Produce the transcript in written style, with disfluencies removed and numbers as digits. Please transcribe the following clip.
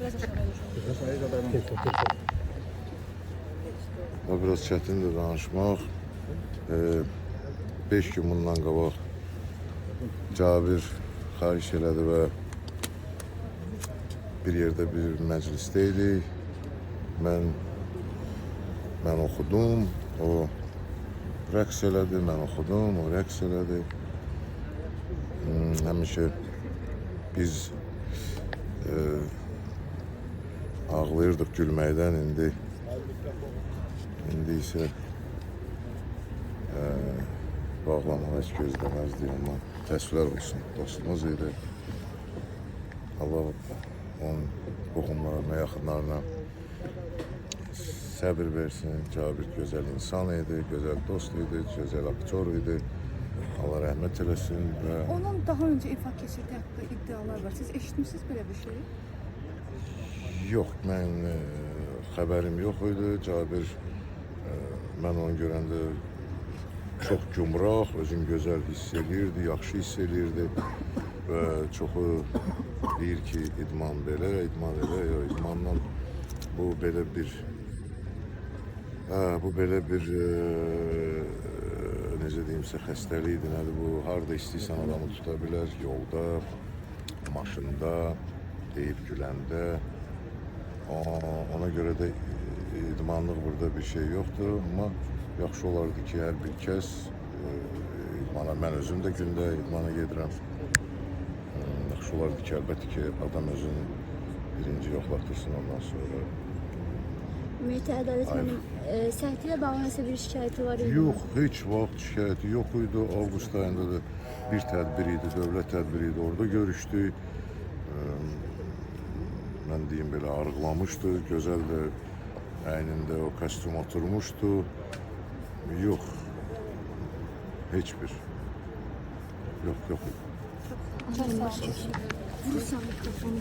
Biraz aşağı düşün. O biraz çətindir danışmaq. 5 gün bundan qabaq Cabir xahiş elədi və bir yerdə bir məclisdə idik. Mən oxudum, o rəqs elədi, mən oxudum, o rəqs elədi. Həmişə biz ağlayırdıq gülməkdən, indi isə bağlamağı heç gözləməzdik, amma təəssüflər olsun, dostumuz idi. Allah onun qohumlarına, yaxınlarına səbir versin. Cabir gözəl insan idi, gözəl dost idi, gözəl aktyor idi. Allah rəhmət eləsin və Onun daha öncə infarkt keçirdiyi haqqında iddialar var. Siz eşitmisiniz belə bir şey? Yox, mən xəbərim yox idi. Cabir mən onu görəndə çox gümrah, özünü gözəl hiss eləyirdi, yaxşı hiss eləyirdi və çoxu deyir ki, idman belə, idman elə, yox, idmanla bu belə bir bu belə bir necə deyimsə xəstəlikdir, nədir bu, harda istəyirsən adamı tuta bilər, yolda, maşında, deyib güləndə. Ona görə də idmanlıq burada bir şey yoxdur, amma yaxşı olardı ki, hər bir kəs idmana, mən özüm də gündə idmana gedirəm. Yaxşı olardı ki, əlbəttə ki, adam özünü birinci yoxlatdırsın, ondan sonra. Ümumiyyətlə Ədalət xanım, səhhəti ilə bağlı nəsə bir şikayəti var idi? Yox, heç vaxt şikayəti yox idi. Avqust ayında da bir tədbir idi, dövlət tədbiri idi. Orada görüşdük. Mən deyim belə arıqlamışdı, gözəl də əynində o kostyum oturmuşdu. Yox, heç bir. Yox, yox idi. Vurursan mikrofonu.